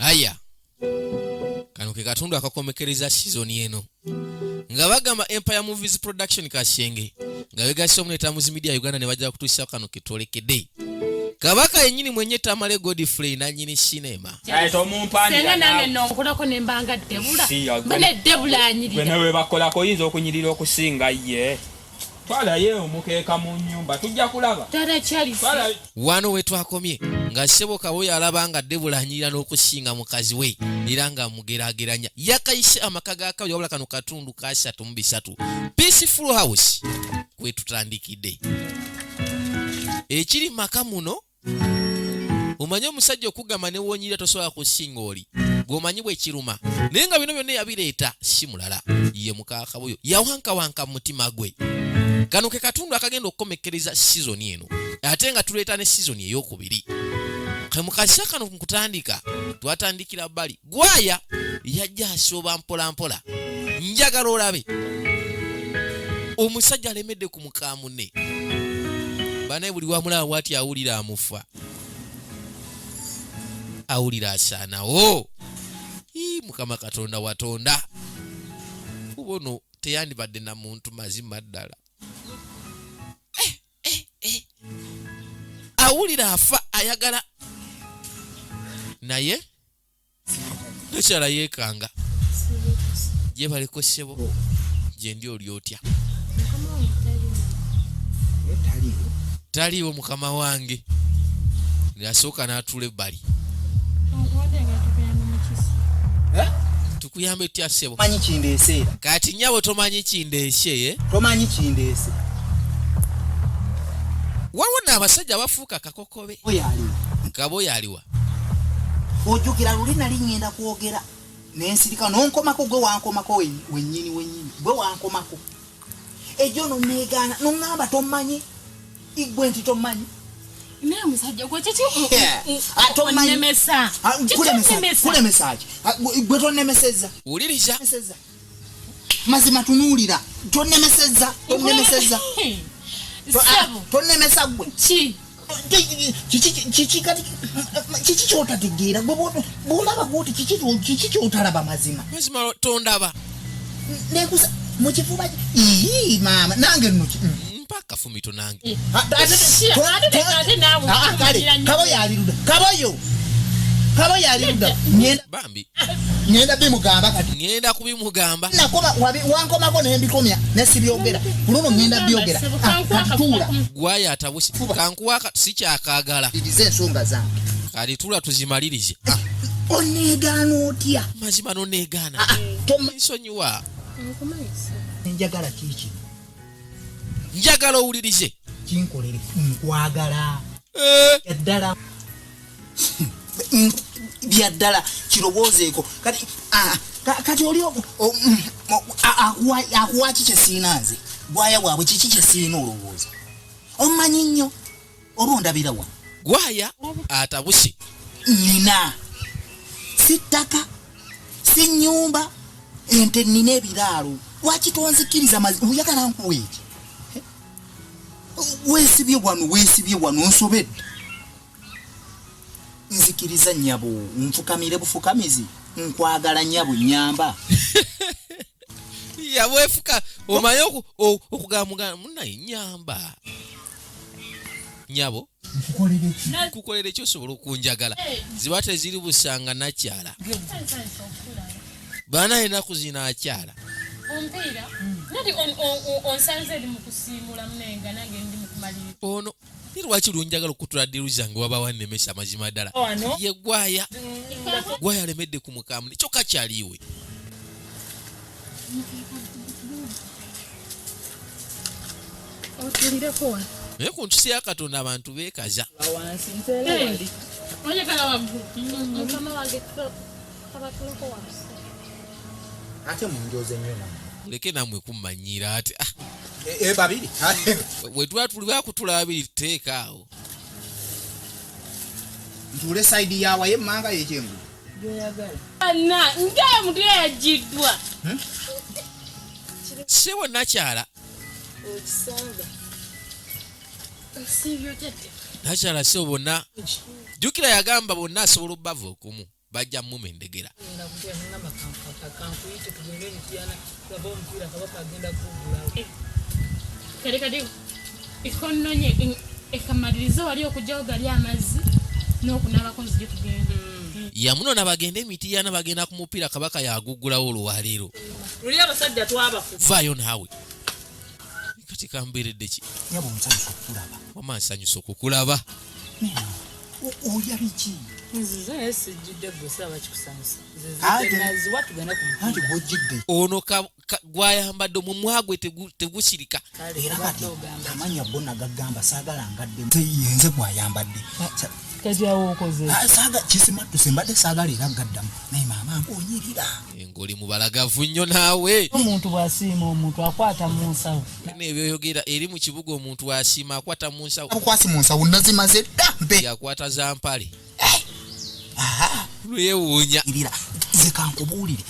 Aya, kano ke katundu akakomekereza sizoni eno nga bagamba Empire Movies Production Kasenge nga begasse omu ne Tamuzi Media Uganda ne bajja kutuusa kano ketwolekedde. Kabaka yennyini mwenye Tamale Godfrey nannyini sinema. Aye, tomumpandira Senga nange naawe. nno nkolako ne mbanga Debula. Si, ya, Mbona Debula anyirira. Gwe ne bwe bakolako oyinza okunyirira okusinga ye. Twalayo omukeeka mu nnyumba tujja kulaba. Taata Charles. Twala Wano we twakomye nga ssebo Kaboyo alaba nga Debula anyirira n'okusinga mukazi we era nga amugeraageranya. Yakayise amaka ga Kaboyo wabula kano katundu ka 33 Peaceful House kwe tutandikidde. Ekiri mu maka muno omanyi omusajja okugamba ne wonyirira tosobola kusinga oli gw'omanyi bwe kiruma, naye nga bino byonna yabireeta si mulala ye muka Kaboyo yawankawanka mu mutima gwe. Kano ke katundu akagenda okukomekkereza sizoni eno ate nga tuleeta ne sizoni ey'okubiri. Ke mu kaseera kano mu kutandika twatandikira bbali gwaya yajja asooba mpola mpola. Njagala olabe omusajja alemedde ku muka munne banaye buli wamulaba bwati awulira amufa, awulira asaanawo. Ii, Mukama Katonda watonda kubono teyandibadde na muntu mazima ddala. Awulira afa ayagala naye nakyala yeekanga. Gyebaleko ssebo, gyendi oli otya? Taliiwo mukama wange. Yasooka n'atuula ebbali. Tukuyambe tutya ssebo? Tomanyi kindeese era. Kati nnyabo tomanyi kindeese, eh? Tomanyi kindeese. Waliwo nno abasajja abafuuka kakokobe. Oyo aliwa? Kaboyo aliwa? Ojjukira luli nali ŋŋenda kwogera ne nsirika n'onkomako, gwe wankomako wennyini wennyini, gwe wankomako. Ejjo n'onneegaana n'oŋŋamba tommanyi, gwe nti tommanyi. Naye musajja gwe kiki Yeah. Ah, tommanyi. onnemesa? Ah, Kiki onnemesa? Kulemesa ki? Ah, gwe tonnemesezza. Wuliriza. Tonnemesezza. Mazima tunuulira, tonnemesezza, tonnemesezza. Ssebo. Tonnemesa gwe. Ki? Kiki kati, kiki ky'otategeera? Gwe bw'olaba bw'oti, kiki ky'otalaba mazima? Mazima tondaba. Nekusa mu kifuba ii maama nange nno ki-. Mpa akafumito nange. Ah, ate Shia, ate ate naawe Ah, ah, kale, okumanyira nnyo. Kaboyo ali ludda. Kaboyo. Kaboyo ali ludda. Bambi. Ngenda bimugamba kati. Ngenda kubimugamba. Nakoma, wankomako ne mbikomya, ne sibyogera. Ku luno ngenda byogera. Sebo, Ah, kankuwa kati tuula. akafuba. Gwaya atabuse. Fuba. Kankuwa sikyakaagala. Liriza ensonga zange. Kati tuula tuzimalirize. Ah, oneegaana otya? Mazima n'oneegaana. Ah, ah, Nsonyiwa. Njagala kiki? Njagala owulirize. Kinkolere, nkwagala. Ddala. Bya ddala kirowoozeeko. Kati, ah, kati oli akuwa ki kye siina nze? Gwaya bwabwe kiki kye siina olowooza? Omanyi nnyo oba ondabira wa? Gwaya atabuse. Nina si ttaka, si nnyumba, ente nina ebiraalo. Lwaki tonzikiriza mazima? Oyagala nkuwe eki? Weesibye wano, weesibye wano, nsobedde. Nzikiriza nnyabo, nfukamire bufukamizi, nkwagala nnyabo, nnyamba. Yabwefuka, omanye okugamba muganda munnaye nnyamba. Nnyabo, Nkukolere ki? Nkukolere ki osobola okunjagala? Ziba teziri busanga nakyala. Bana ennaku zino akyala. Ompiira? Nati onsanze eri mu kusiimula munenga nange ndi mu kumalirira. Ono ni lwaki lunjagala okutula ddiru zange waba wannemesa amazima ddala. Wano? Ye gwaya. Gwaya alemedde ku mukamune kyokka kyaliwe. Otulireko wano. Naye ku ntusi ya Katonda abantu beekaza. Wansi, nteera wali. Oyagala waggulu. Mukama wange, kabatuleko wansi. Ate munjoze nnyo nammwe. Muleke nammwe kummanyiira ate. Babiri. Bwe tuba tuli bakutula babiri tuteeka awo. Ntuule sayidi yawa ye mmanga y'ekyengulu. Gy'oyagala. Anna, nga omuntu yagiddwa. Ssebo nakyala. Okisanga. Nsiibye otya dde? Nakyala ssebo bonna. Jjukira yagamba bonna asobola obbava okumu. Bajja muma endegera. Ngenda kutya nengamba kankuyite tugende Mityana tulabe omupiira, Kabaka agenda kuggulawo. Kale kati ekononye ekamalirize wali okugyawo gali amazzi n'okunaabako, nzije tugende. Yamunona bagende Emitiyana, bagenda ku mupiira, Kabaka yaguggulawo olwaleero. Luli abasajja twabafu. Vaayo naawe, kati kambeeredde ki? Nyabo, nsanyusa okukulaba. Wama, nsanyusa okukulaba. Olya biki? Nzize naye sijjidde, gwe siraba kikusanyusa. Ate- Naziwa tugende ku Anti mupiira. gwojjidde. Ono gwayambadde omumwa gwe tegusirika. Kale Era obadde kati ogamba amanya bo nagagamba saagala ngaddemu yenze gwayambadde. Kati awo okoze. Ah, saaga kisimattuse, mbadde saagala era gaddamu, naye maama ng'onyirira. Ng'oli mubalagavu nnyo naawe. Omuntu bw'asiima omuntu akwata mu nsawo. Nebyoyogera eri mu kibuga, omuntu asiima akwata mu nsawo. Bukwasi mu nsawo, nazimaze dda, mpe. Yakwata za mpale, lwewuunya. Irira nze kankubuulire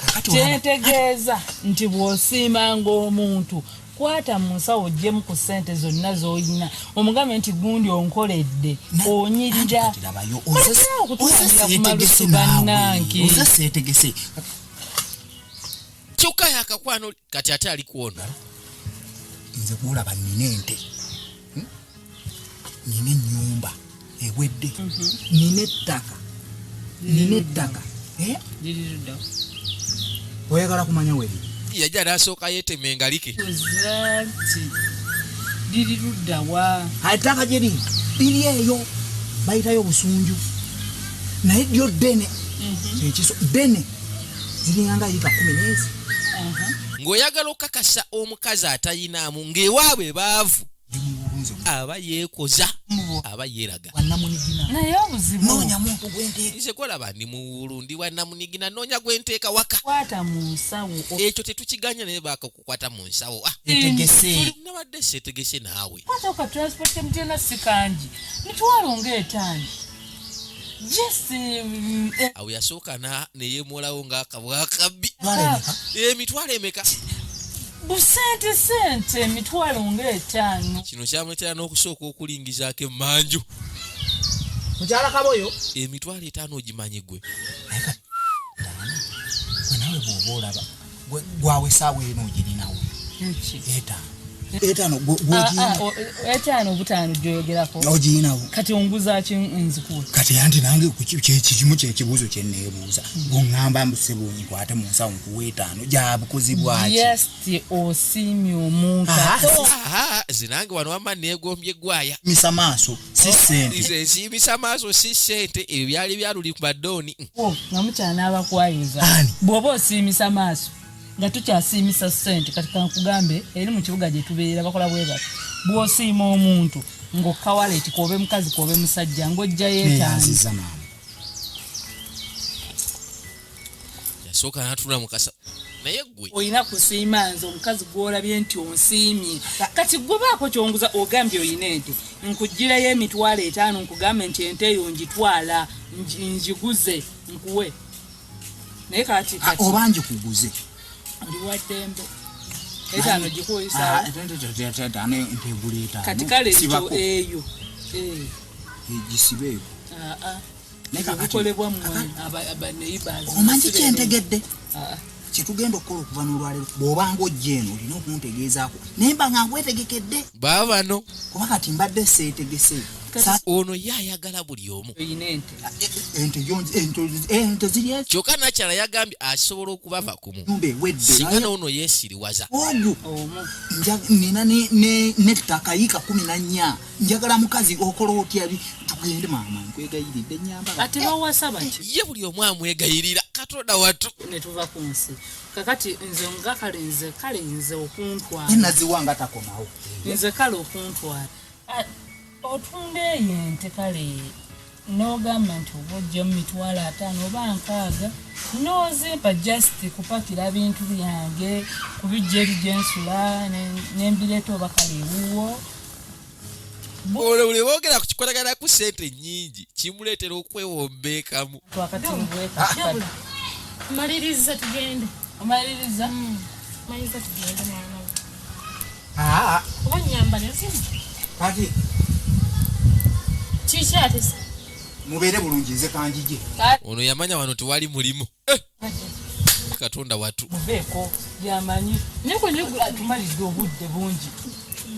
kakati olaba- Kyentegeeza nti bw'osiimanga omuntu kwata mu nsawo, oggyemu ku ssente zonna z'olina, omugambe nti gundi onkoledde, onyirira. Anti kati labayo, Mulekerawo oze okutuwanira ku seetegese malusu naawe. bannange. Oze seetegese. Kyokka yakakwano kati ate ali kwona. Nze gwolaba nina ente. Nina ennyumba ewedde, nina ettaka, nina ettaka. Eh? Liri luddawo? Oyagala kumanya weriri? Yajja n'asooka yeetema engalike. Buuza nti liri luddawa? Ettaka gye liri, liri eyo bayitayo Busunju, naye lyo ddene, kyekiso ddene, ziringanga yiika 10 n'ezi. Ng'oyagala okakasa omukazi atayinaamu ng'ewaabwe baavu, Ndi mu bulunzi. Aba yeekoza, aba yeeraga. Wannamunigina. Naye obuzibu Noonya muntu gwenteeka. Nze gwolaba ndi muwulu, ndi wannamunigina, noonya gwenteeka waka. Kwata mu nsawo. Ekyo tetukiganya, naye baakakukwata mu nsawo. Ah, Etegese. Nabadde seetegese naawe. Kwata ka transport emutena si kangi, mitwalo ng'etaano just Awo yasooka neyeemolawo ng'akabwakabbi. Twala emeka? Emitwalo emeka? Busente sente emitwalo ng'etaano. Kino kyamuletera n'okusooka okulingizaako emmanju. Mukyala Kaboyo. 50,000 ogimanyi gwe? Naye kati gwe nawe bw'oba olaba gwawe esaawa eno ogirinawo? Etaano, etaano gwogiyina? Etaano obutaano gyoyogerako. Ogiyinawo? Kati onguza ki nzikuwe? Kati anti nange kyekimu kyekibuuzo kyeneebuuza, gweŋŋamba mbusebo nkwate mu nsawo nkuwa etaano gyabukozi bwaki? Just osiimye omuntu. Ah, Ate Aha, nze nange wano wamma neegombye gwaya. Misa maaso si ssente. Nze nsiimisa maaso si ssente, ebyo byali byaluli ku badooni. O, nga mukyanaabakwayiza. Ani? Bw'oba osiimisa maaso nga tukyasiimisa ssente, kati kankugambe, eri mu kibuga gye tubeera bakola bwe bati: bw'osiima omuntu ng'okka wallet, k'obe mukazi k'obe musajja, ng'ojjayo etaano. Neyanziza maama. Yasooka n'atunula mukasa, naye gwe. Olina kusiima nze omukazi gw'olabye nti onsiimye. Kati gwe baako kyonguza, ogambye oyina ente, nkugirayo 50,000, nkugambe nti ente eyo ngitwala ngiguze nkuwe, naye kati Ah, kati oba ngikuguze. Oli wa ddembe, etaano gikuwisaawo. Etaano ntegula etaano. Kati kale ekyo Sibako. eyo Eh, Gisibe. ah, ah. Naye Ebyo kakati- bikolebwa mmwe aba neighbors. Omanyi kyentegedde? Ah, ah. Kyetugenda okukola okuva n'olwaleero, bw'obanga ojja eno olina okuntegeezaako naye mba nga nkwetegekedde. Baba bano. Kuba kati mbadde seetegese. Ono ye ayagala buli omu. Oyina ente? Ente ente ziri Kyokka nakyala yagambye asobola okubava kumu enyumba ewedde. singa Naye noono yeesiriwaza. Ogwo Omu. Nina n'ettaka yiika 14, njagala mukazi okola otya? Tugende maama, nkwegayiridde, nyamba. Ate bawasa bati. Ye buli omu amwegayirira, Katonda watu. Ne tuva ku nsi kakati nze nga kale nze kale nze okuntwala. Naziwa nga takomawo. Nze kale okuntwala. Ah, otunda eyo ente, kale n'ogamba nti oba ojja mu 50,000 oba 60 n'ozimpa just kupakira bintu byange kubijja eri gyensula nembireeta oba kale ewuwo. Olwo buli boogera ku kikwatagana ku ssente nnyingi kimuleetera okwewombeekamu. Wakati mubweka. Maliriza tugende. Omaliriza. Maliriza tugende mwana we. Aa. Oba nyambala ezimu. Kati Kiki ate se? Mubeere bulungi nze kanjije. Ono yamanya wano tewali mulimu. Eh! Katonda watu. Muveeko yamanyi naye kwe tumalidde obudde bungi.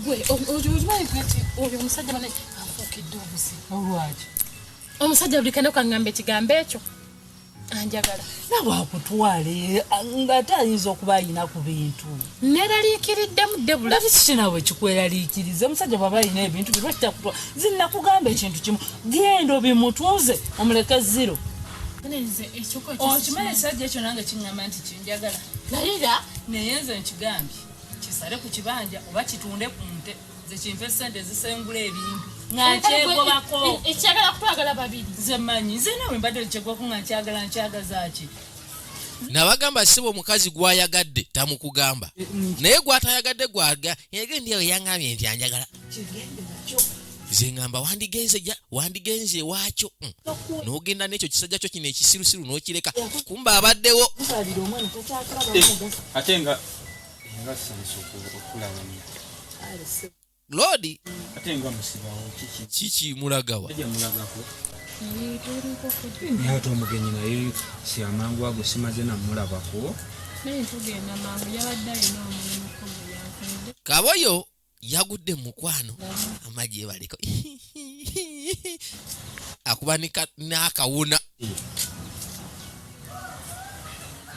Gwe okimanyi nti oyo omusajja bane anfuukidde obuzibu. Olwaki? Omusajja buli kano kaŋŋamba ekigambo ekyo, anjagala. Nawe akutwale ng'ate ayinza okuba ayina ku bintu. Neeraliikiriddemu, Debula. Lwaki kiki naawe kikweraliikiriza? Omusajja bw'aba alina ebintu bye, lwaki takutwala? Zinakugamba ekintu kimu, genda obimutunze omuleke zero. Nze ekyoka Okimanyi ekisajja ekyo nange kiŋŋamba nti kinjagala. Layira. Naye nze nkigambye kisale ku kibanja oba kitunde ku nte, nze kimpe sente ezisengula ebintu nga nkyegobako. Ekyagala kutwagala babiri. Nze manyi, nze nawe mbadde nkyegwako nga nkyagala, nkyagaza ki? Nabagamba ssebo, omukazi gwayagadde tamukugamba, naye gwatayagadde gwaga egendi eyo yaŋŋambye nti anjagala. Kigende nakyo. Nze ŋŋamba wandigenze ja wandigenze ewaakyo. N'ogenda n'ekyo kisajja kyo kino ekisirusiru n'okireka, kumba abaddewo. Nsalira omwana takyakulaba mugaso. Ate nga sansa okulaba. Lodi. Ate nga musibawo kiki? Kiki mulagawa? Ajja mulagako, naye ate omugenyi naye si amangu ago simaze namulabako. Naye tugenda mangu, yabadde alina omulimu gwe yanfunidde. Kaboyo yagudde mu mukwano amagye baleko akuba n'akawuna.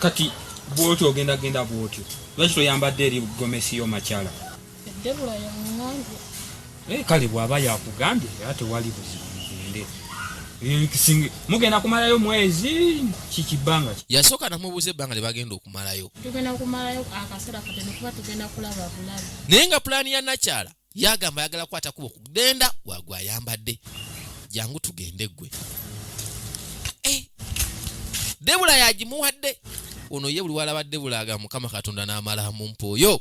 Kati bwotyo ogenda genda bwotyo, lwaki toyambadde eri gomesi yo makyala? Debula yaŋŋambye. Eh, kale bw'aba yakugambye era tewali buzibu, mugende. Eh, mugenda kumalayo mwezi kikibbanga ki? Yasooka namubuuza ebbanga lye bagenda okumalayo. Tugenda kumalayo akaseera katono kuba tugenda kulaba bulabi. Naye nga pulaani ya nakyala yagamba ayagala kukwata kubo kugenda wagwe ayambadde, jangu tugende ggwe. Eh, Debula yagimuwadde ono ye buli walaba Debula aga Mukama Katonda n'amala mumpa oyo.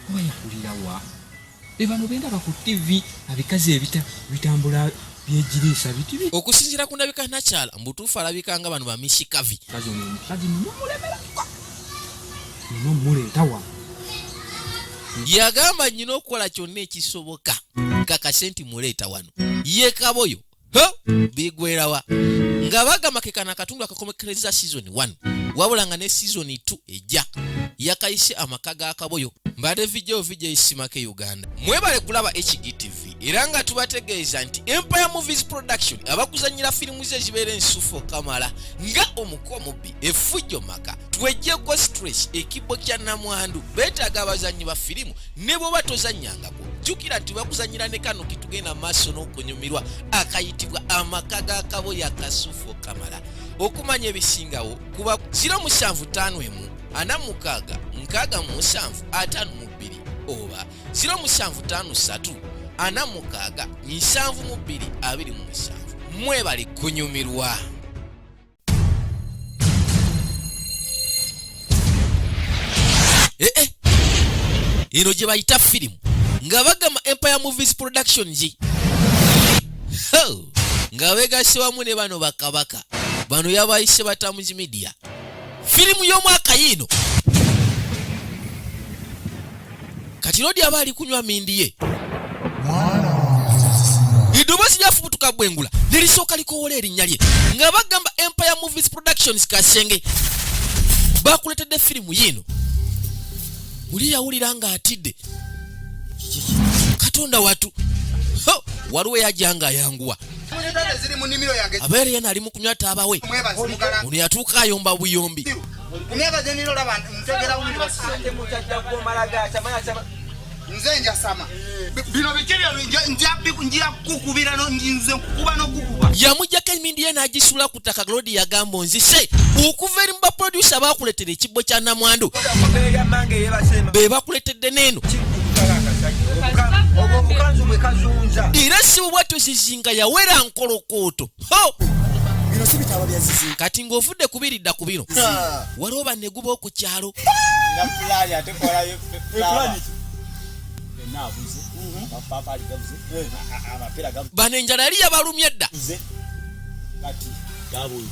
Oba yakulirawa? Be bano bendaba ku TV, abikazi bitambula byegiriisa biti. Okusinziira ku ndabika nakyala, mubutuufu alabika nga bano bamishikavi. Mukazi ono, omukazi nina omulemerako, nina omuleeta wano. Yagamba nyina okukola kyonna ekisoboka kakase nti muleeta wano ye Kaboyo. Ho! Bigwerawa nga bagamba ke kano akatundu akakomekereza season 1, wabula nga ne season 2 ejja. Yakayise amaka ga Kaboyo. Mbadde vijjo vijjo esimako Uganda, mwebale kulaba HGTV, era nga tubategeeza nti Empire Movies Production abakuzanyira firimu ze ezibeera ensufu okamala nga Omuko Omubbi, Efujjo Maka, Twejjeko Stress, Ekibbo kya Namwandu. Beetaaga abazannyi ba firimu, ne bw'oba tozannyangako, jjukira nti bakuzannyira ne kano kitugenda maaso n'okunyumirwa akayitibwa Amaka ga Kaboyo akasufu okamala. Okumanya ebisingawo kuba 0751 46 67 52 oba 0753 46 72 27. Mwebale kunyumirwa. Eh, eh. Eno gye bayita firimu nga bagamba Empire Movies Productions. Ho! Nga begasse wamu ne bano bakabaka bano yabayise Batamuzi Media, firimu y'omwaka yiino. Kati Lodi aba ali kunywa mindi ye, eddoboozi lyafubutuka bwengula nelisooka likowoola erinnya lye nga bagamba Empire Movies Productions Kasenge bakuletedde firimu yiino. Muli yawulira ng'atidde, Katonda watu. Ho! Waliwo yajja ng'ayanguwa. Tate ziri mu nnimiro yange. Abeere yena ali mu kunywa taabawe. Mwebaze mugala. Ono yatuuka ayomba buyombi. Kumyebaze nino, olaba ntegera bulungi basize. Nze njasama. Bino biki byo nja kukubira nze nkukuba n'okukuba. Yamugjako emindi ye n'agisuula ku ttaka. Glodi yagamba onzise okuva eri mu baproducer bakuletera Ekibbo kya Namwandu, be bakuletedde n'eno. Obukanzu bwe kazunza. Era si bwe zizinga yawera nkolokooto. Ho! Bino si bitabo bya zizinga. Kati ng'ovudde kubiridda ku bino, waliwo banneguba oku kyalo. Nga pulaani ate kolayo pulaani byonna abuze, amapaapaali gabuze, amapeera gabuze. Bano enjala yali yabalumye dda. Kati gabuze.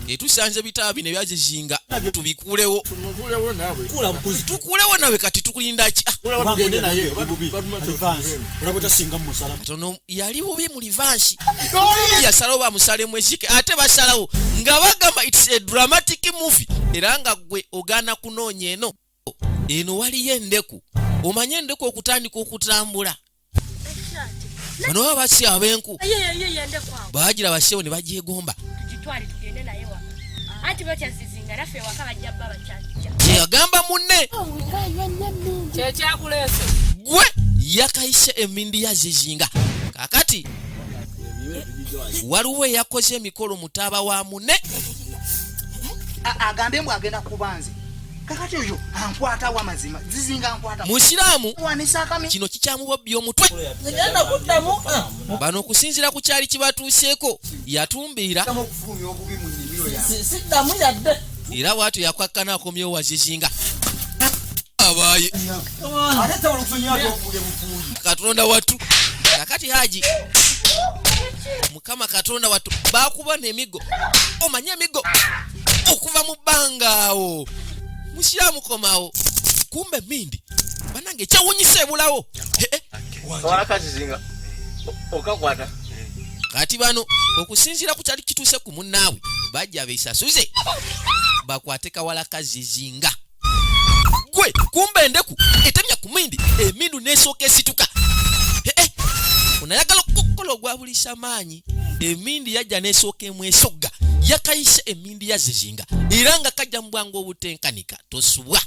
Etusanze bitabo bino ebyazizinga. Tubikulewo, tukulewo nawe. Kati tukulinda ki? Katono yali bubi mu reverse, yasalawo bamusalemu ekike, ate basalawo nga bagamba it's a dramatic movie, era nga gwe ogaana kunoonya. Eno eno waliyo endeku, omanye endeku okutandika okutambula. Bano baba basi ab'enku baagira basewo ne bagyegomba. Tugitwale tugende naye waka, anti bakyazizinga naffe ewaka bajja bba bakyakija. Kyeyagamba munne. Kyekyakuleese. Gwe yakayise emindi ya zizinga. Kakati waliwo eyakoze emikolo mutaaba wa munne. Agambe mbu agenda kuba nze. Kakati oyo ankwatawo amazima, zizinga ankwata. Musiraamu. Wanisa akami. Kino kikyamubobya omutwe. Zigenda kuddamu. Bano okusinziira ku kyali kibatuuseeko, yatumbiira. Okufulumya obubi mu nnimiro yange. Siddamu yadde. Era bwatyo yakwakkana akomyewo wa zizinga abaaye. Ate tawula okusonyiwa, ate ofuuye bufuuyi. Katonda wattu! Kakati haji, Mukama Katonda wattu, bakuba n'emiggo, omanye emiggo okuva mu bbanga awo. Musiraamu komawo, kumbe mindi banange ekyewunyisa ebulawo. Eh, eh. Kawala okakwata. Kati bano okusinziira ku kyali kituuse ku munnaabwe, bajja beesasuze bakwate kawala kazizinga. Gwe kumbe endeku etemya ku mindi, emindu nesooka esituka. Eh, eh, onayagala okukola ogwa bulisa maanyi, emindi yajja nesooka emwesogga. Yakayise emindi ya zizinga, era nga kajja mu bwangu obutenkanika. Tosubwa.